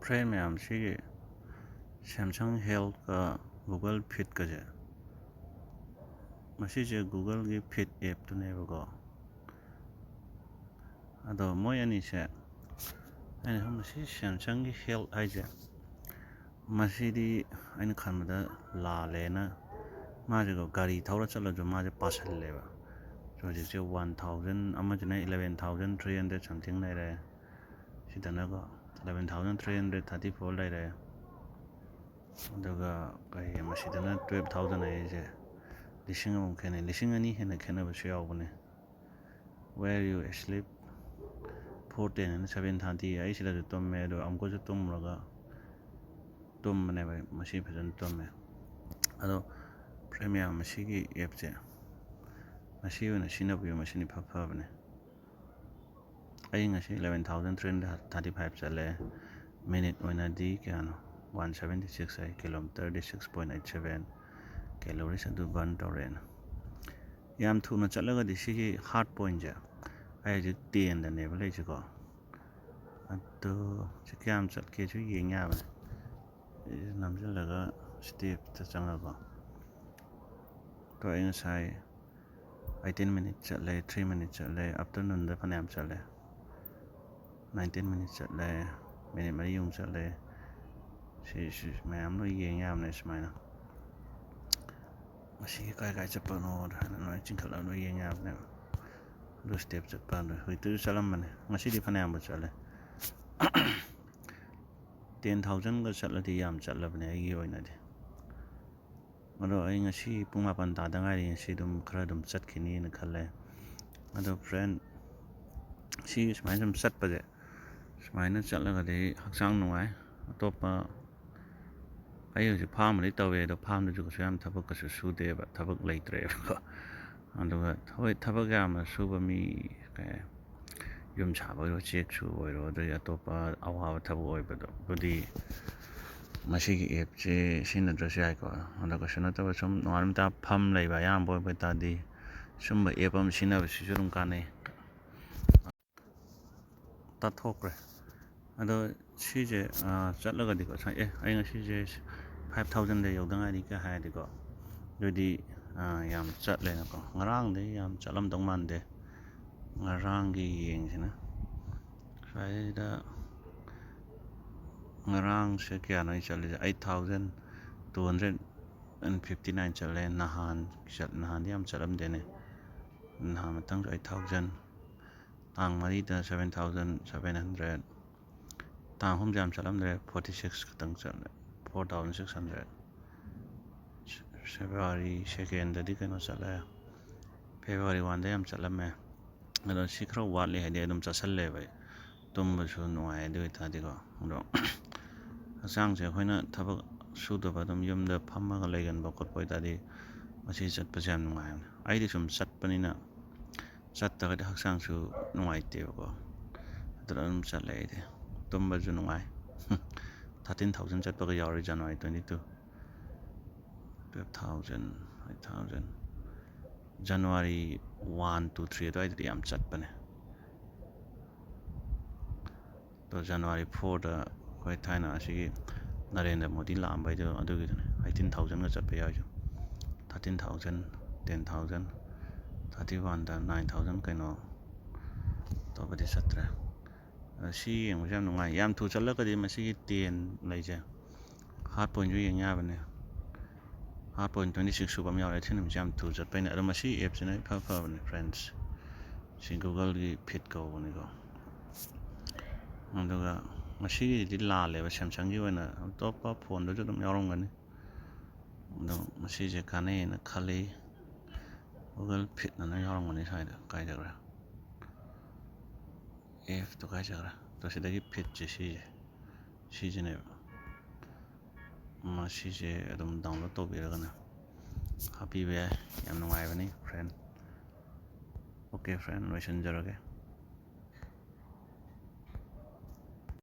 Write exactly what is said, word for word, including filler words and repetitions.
Friend ꯃꯌꯥꯝ, ꯁꯤꯒꯤ Samsung Healthꯀ Google Fitꯀꯁꯦ, ꯃꯁꯤꯁꯦ Googleꯒꯤ Fit appꯇꯨꯅꯦꯕꯀꯣ꯫ ꯑꯗꯣ ꯃꯣꯏ ꯑꯅꯤꯁꯦ, ꯑꯩꯅ ꯈꯟꯕ ꯁꯤ Samsungꯒꯤ Health ꯍꯥꯏꯁꯦ, ꯃꯁꯤꯗꯤ ꯑꯩꯅ ꯈꯟꯕꯗ ꯂꯥꯜꯂꯦꯅ, ꯃꯥꯁꯦꯀꯣ ꯒꯥꯔꯤ ꯊꯧꯔ ꯆꯠꯂꯁꯨ ꯃꯥꯁꯦ ꯄꯥꯁꯜꯂꯦꯕ꯫ ꯍꯧꯖꯤꯛꯁꯦ one thousand, ꯑꯃꯁꯤꯅ eleven thousand three hundred something ꯂꯩꯔꯦ, ꯁꯤꯗꯅꯀꯣ eleven thousand three hundred thirty four ꯂꯩꯔꯦ꯫ ꯑꯗꯨꯒ ꯀꯩ, ꯃꯁꯤꯗꯅ twelve thousand ꯍꯥꯏꯔꯤꯁꯦ ꯂꯤꯁꯤꯡ ꯑꯃꯃꯨꯛ ꯈꯦꯠꯅꯩ, ꯂꯤꯁꯤꯡ ꯑꯅꯤ ꯍꯦꯟꯅ ꯈꯦꯠꯅꯕꯁꯨ ꯌꯥꯎꯕꯅꯦ꯫ Where you sleep? Four ten and seven thirty, ꯑꯩ ꯁꯤꯗꯁꯨ ꯇꯨꯝꯃꯦ, ꯑꯗꯣ ꯑꯃꯨꯛꯀꯁꯨ ꯇꯨꯝꯃꯨꯔꯒ ꯇꯨꯝꯕꯅꯦꯕ ꯑꯩ, ꯃꯁꯤ ꯐꯖꯅ ꯇꯨꯝꯃꯦ꯫ ꯑꯗꯣ ꯐ꯭ꯔꯦꯟ ꯃꯌꯥꯝ, ꯃꯁꯤꯒꯤ appꯁꯦ ꯉꯁꯤ ꯑꯣꯏꯅ ꯁꯤꯖꯤꯟꯅꯕꯤꯌꯨ, ꯃꯁꯤꯅ ꯏꯐ ꯐꯕꯅꯦ꯫ ꯑꯩ ꯉꯁꯤ eleven thousand three hundred thirty five ꯆꯠꯂꯦ꯫ Minute ꯑꯣꯏꯅꯗꯤ ꯀꯌꯥꯅꯣ? One seventy six ꯍꯥꯏ, kilometerꯗꯤ six point eight seven, calories ꯑꯗꯨ burn ꯇꯧꯔꯦꯅ꯫ ꯌꯥꯝ ꯊꯨꯅ ꯆꯠꯂꯒꯗꯤ ꯁꯤꯒꯤ heart pointꯁꯦ ꯑꯩ ꯍꯧꯖꯤꯛ tenꯗꯅꯦꯕ ꯂꯩꯁꯤꯀꯣ꯫ ꯑꯗꯨ ꯁꯤ ꯀꯌꯥꯝ ꯆꯠꯀꯦꯁꯨ ꯌꯦꯡ ꯌꯥꯕꯅꯦ꯫ ꯁꯤꯁꯦ ꯅꯝꯁꯤꯜꯂꯒ stepꯇ ꯆꯪꯉꯒꯀꯣ꯫ ꯑꯗꯣ ꯑꯩ ꯉꯁꯥꯏ eighteen minute ꯆꯠꯂꯦ, three minute ꯆꯠꯂꯦ, afternoonꯗ ꯐꯅꯌꯥꯝ ꯆꯠꯂꯦ, nineteen minute ꯆꯠꯂꯦ, minute ꯃꯔꯤꯃꯨꯛ ꯆꯠꯂꯦ꯫ ꯁꯤ, ꯁꯤ ꯃꯌꯥꯝ ꯂꯣꯏ ꯌꯦꯡ ꯌꯥꯕꯅꯦ ꯁꯨꯃꯥꯏꯅ꯫ ꯃꯁꯤꯒꯤ ꯀꯥꯏ ꯀꯥꯏ ꯆꯠꯄꯅꯣ ꯍꯥꯏꯅ ꯂꯣꯏ ꯆꯤꯡꯈꯠꯂꯒ ꯂꯣꯏ ꯌꯦꯡ ꯌꯥꯕꯅꯦꯕ꯫ ꯑꯗꯨ step ꯆꯠꯄ ꯑꯗꯨ ꯍꯧꯖꯤꯛꯇꯁꯨ ꯆꯠꯂꯝꯕꯅꯦ, ꯉꯁꯤꯗꯤ ꯐꯅꯌꯥꯝꯕꯨ ꯆꯠꯂꯦ꯫ Ten thousandꯒ ꯆꯠꯂꯗꯤ ꯌꯥꯝ ꯆꯠꯂꯕꯅꯦ ꯑꯩꯒꯤ ꯑꯣꯏꯅꯗꯤ꯫ ꯑꯗꯣ ꯑꯩ ꯉꯁꯤ ꯄꯨꯡ ꯃꯥꯄꯟ ꯇꯥꯗ ꯉꯥꯏꯔꯤ, ꯉꯁꯤ ꯑꯗꯨꯝ ꯈꯔ ꯑꯗꯨꯝ ꯆꯠꯈꯤꯅꯤꯅ ꯈꯜꯂꯦ꯫ ꯑꯗꯣ ꯐ꯭ꯔꯦꯟ, ꯁꯤ ꯁꯨꯃꯥꯏꯅ ꯁꯨꯝ ꯆꯠꯄꯁꯦ, ꯁꯨꯃꯥꯏꯅ ꯆꯠꯂꯒꯗꯤ ꯍꯛꯆꯥꯡ ꯅꯨꯡꯉꯥꯏ꯫ ꯑꯇꯣꯞꯄ, ꯑꯩ ꯍꯧꯖꯤꯛ farmꯕꯨꯗꯤ ꯇꯧꯋꯦ, ꯑꯗꯣ farmꯗꯁꯨ ꯀꯩꯁꯨ ꯌꯥꯝ ꯊꯕꯛ ꯀꯩꯁꯨ ꯁꯨꯗꯦꯕ, ꯊꯕꯛ ꯂꯩꯇ꯭ꯔꯦꯕꯀꯣ꯫ ꯑꯗꯨꯒ ꯍꯣꯏ, ꯊꯕꯛ ꯌꯥꯝꯅ ꯁꯨꯕ ꯃꯤ, ꯀꯩ, ꯌꯨꯝ ꯁꯥꯕ ꯑꯣꯏꯔꯣ, ꯆꯦꯛ ꯁꯨꯕ ꯑꯣꯏꯔꯣ, ꯑꯗꯩ ꯑꯇꯣꯞꯄ ꯑꯋꯥꯕ ꯊꯕꯛ ꯑꯣꯏꯕꯗꯣꯕꯨꯗꯤ ꯃꯁꯤꯒꯤ appꯁꯦ ꯁꯤꯖꯤꯟꯅꯗ꯭ꯔꯁꯨ ꯌꯥꯏꯀꯣ꯫ ꯑꯗꯣ ꯀꯩꯁꯨ ꯅꯠꯇꯕ ꯁꯨꯝ ꯅꯣꯡꯉꯥꯟꯕ ꯅꯨꯃꯤꯠ ꯇꯥꯕ ꯐꯝ ꯂꯩꯕ ꯑꯌꯥꯝꯕ ꯑꯣꯏꯕ ꯇꯥꯔꯗꯤ ꯁꯨꯝꯕ app ꯑꯃ ꯁꯤꯖꯤꯟꯅꯕꯁꯤꯁꯨ ꯑꯗꯨꯝ ꯀꯥꯟꯅꯩ꯫ ꯇꯠꯊꯣꯛꯈ꯭ꯔꯦ꯫ ꯑꯗꯣ ꯁꯤꯁꯦ ꯆꯠꯂꯒꯗꯤꯀꯣ, ꯁꯨꯃꯥꯏꯅ, "ꯑꯦ, ꯑꯩ ꯉꯁꯤꯁꯦ ꯐꯥꯏꯚ ꯊꯥꯎꯖꯟꯗ ꯌꯧꯗ ꯉꯥꯏꯔꯤꯒ" ꯍꯥꯏꯔꯗꯤꯀꯣ, ꯑꯗꯨꯗꯤ ꯌꯥꯝ ꯆꯠꯂꯦꯅꯀꯣ꯫ ꯉꯔꯥꯡꯗꯩ ꯌꯥꯝ ꯆꯠꯂꯝꯗꯧ ꯃꯥꯟꯗꯦ꯫ ꯉꯔꯥꯡꯒꯤ ꯌꯦꯡꯁꯤꯅ, ꯁ꯭ꯋꯥꯏꯗ ꯉꯔꯥꯡꯁꯦ ꯀꯌꯥꯅꯣ ꯑꯩ ꯆꯠꯂꯤꯁꯦ? Eight thousand two hundred and fifty nine ꯆꯠꯂꯦ꯫ ꯅꯍꯥꯟ ꯆꯠ-, ꯅꯍꯥꯟꯗꯤ ꯌꯥꯝ ꯆꯠꯂꯝꯗꯦꯅꯦ꯫ ꯅꯍꯥꯟ ꯃꯊꯪꯁꯨ ꯑꯩꯠ ꯊꯥꯎꯖꯟ, ꯇꯥꯡ ꯃꯔꯤꯗ ꯁꯕꯦꯟ ꯊꯥꯎꯖꯟ ꯁꯕꯦꯟ ꯍꯟꯗ꯭ꯔꯦꯠ, ꯇꯥꯡ ꯑꯍꯨꯝꯁꯦ ꯌꯥꯝ ꯆꯠꯂꯝꯗ꯭ꯔꯦ, ꯐꯣꯔꯇꯤ ꯁꯤꯛꯁ ꯈꯛꯇꯪ ꯆꯠꯂꯦ, four thousand six hundred. February ꯁꯦꯀꯦꯟꯗꯗꯤ ꯀꯩꯅꯣ ꯆꯠꯂꯦ, ꯐꯦꯕ꯭ꯔꯨꯋꯥꯔꯤ ꯋꯥꯟꯗ ꯌꯥꯝ ꯆꯠꯂꯝꯃꯦ꯫ ꯑꯗꯣ ꯁꯤ ꯈꯔ ꯋꯥꯠꯂꯤ, ꯍꯥꯏꯗꯤ ꯑꯗꯨꯝ ꯆꯠꯁꯜꯂꯦꯕ ꯑꯩ꯫ ꯇꯨꯝꯕꯁꯨ ꯅꯨꯡꯉꯥꯏ ꯑꯗꯨ ꯑꯣꯏꯇꯥꯔꯗꯤꯀꯣ꯫ ꯑꯗꯣ ꯍꯛꯆꯥꯡꯁꯦ ꯑꯩꯈꯣꯏꯅ ꯊꯕꯛ ꯁꯨꯗꯕ, ꯑꯗꯨꯝ ꯌꯨꯝꯗ ꯐꯝꯃꯒ ꯂꯩꯒꯟꯕ ꯈꯣꯠꯄ ꯑꯣꯏꯇꯥꯔꯗꯤ ꯃꯁꯤ ꯆꯠꯄꯁꯦ ꯌꯥꯝ ꯅꯨꯡꯉꯥꯏꯕꯅꯦ꯫ ꯑꯩꯗꯤ ꯁꯨꯝ ꯆꯠꯄꯅꯤꯅ, ꯆꯠꯇ꯭ꯔꯒꯗꯤ ꯍꯛꯆꯥꯡꯁꯨ ꯅꯨꯡꯉꯥꯏꯇꯦꯕꯀꯣ꯫ ꯑꯗꯨꯅ ꯑꯗꯨꯝ ꯆꯠꯂꯦ ꯑꯩꯗꯤ꯫ ꯇꯨꯝꯕꯁꯨ ꯅꯨꯡꯉꯥꯏ꯫ ꯊꯥꯔꯇꯤꯟ ꯊꯥꯎꯖꯟ ꯆꯠꯄꯒ ꯌꯥꯎꯔꯦ January twenty two꯫ Twelve thousand, eight thousand. January one, two, three ꯑꯗꯨꯋꯥꯏꯗꯗꯤ ꯌꯥꯝ ꯆꯠꯄꯅꯦ꯫ ꯑꯗꯣ January fourꯗ ꯑꯩꯈꯣꯏ ꯊꯥꯏꯅ ꯑꯁꯤꯒꯤ ꯅꯔꯦꯟꯗ꯭ꯔ ꯃꯣꯗꯤ ꯂꯥꯛꯑꯝꯕꯩꯗꯣ, ꯑꯗꯨꯒꯤꯗꯨꯅꯦ꯫ ꯑꯩꯠꯇꯤꯟ ꯊꯥꯎꯖꯟꯒ ꯆꯠꯄ ꯌꯥꯎꯏꯁꯦ꯫ Thirteen thousand, ten thousand, thirty ꯋꯥꯟꯗ ꯅꯥꯏꯟ ꯊꯥꯎꯖꯟ ꯀꯩꯅꯣ, ꯑꯇꯣꯞꯄꯗꯤ ꯆꯠꯇ꯭ꯔꯦ꯫ ꯑꯗꯣ ꯁꯤ ꯌꯦꯡꯕꯁꯦ ꯌꯥꯝ ꯅꯨꯡꯉꯥꯏ꯫ ꯌꯥꯝ ꯊꯨ ꯆꯠꯂꯒꯗꯤ ꯃꯁꯤꯒꯤ ꯇꯦꯟ ꯂꯩꯁꯦ, ꯍꯥꯔꯠ ꯄꯣꯏꯟꯁꯨ ꯌꯦꯡ ꯌꯥꯕꯅꯦ꯫ ꯍꯥꯔꯠ ꯄꯣꯏꯟ twenty six ꯁꯨꯕ ꯑꯃ ꯌꯥꯎꯔꯦ꯫ ꯁꯤ ꯅꯨꯃꯤꯠꯁꯦ ꯌꯥꯝ ꯊꯨ ꯆꯠꯄꯩꯅꯦ꯫ ꯑꯗꯣ ꯃꯁꯤ ꯑꯦꯞꯁꯤꯅ ꯏꯐ ꯐꯕꯅꯦ, friends꯫ ꯁꯤ Googleꯒꯤ Fit ꯀꯧꯕꯅꯤꯀꯣ꯫ ꯑꯗꯨꯒ ꯃꯁꯤꯒꯤꯗꯤ ꯂꯥꯜꯂꯦꯕ, Samsungꯒꯤ ꯑꯣꯏꯅ꯫ ꯑꯇꯣꯞꯄ ꯐꯣꯟꯗꯁꯨ ꯑꯗꯨꯝ ꯌꯥꯎꯔꯝꯒꯅꯤ꯫ ꯑꯗꯣ ꯃꯁꯤꯁꯦ ꯀꯥꯟꯅꯩꯅ ꯈꯜꯂꯤ꯫ Google Fit ꯑꯅ ꯌꯥꯎꯔꯝꯒꯅꯤ ꯁ꯭ꯋꯥꯏꯗ꯫ ꯀꯥꯏ ꯆꯠꯈ꯭ꯔꯦ? ꯑꯦꯞꯇꯣ ꯀꯥꯏ ꯆꯠꯈ꯭ꯔꯦ? ꯑꯗꯣ ꯁꯤꯗꯒꯤ Fitꯁꯦ ꯁꯤꯁꯦ, ꯁꯤꯁꯤꯅꯦꯕ꯫ ꯃꯁꯤꯁꯦ ꯑꯗꯨꯝ download ꯇꯧꯕꯤꯔꯒꯅꯦ ꯍꯥꯞꯄꯤꯕ ꯌꯥꯏ꯫ ꯌꯥꯝ ꯅꯨꯡꯉꯥꯏꯕꯅꯤ, friend꯫ Okay, friend, ꯂꯣꯏꯁꯤꯟꯖꯔꯒꯦ꯫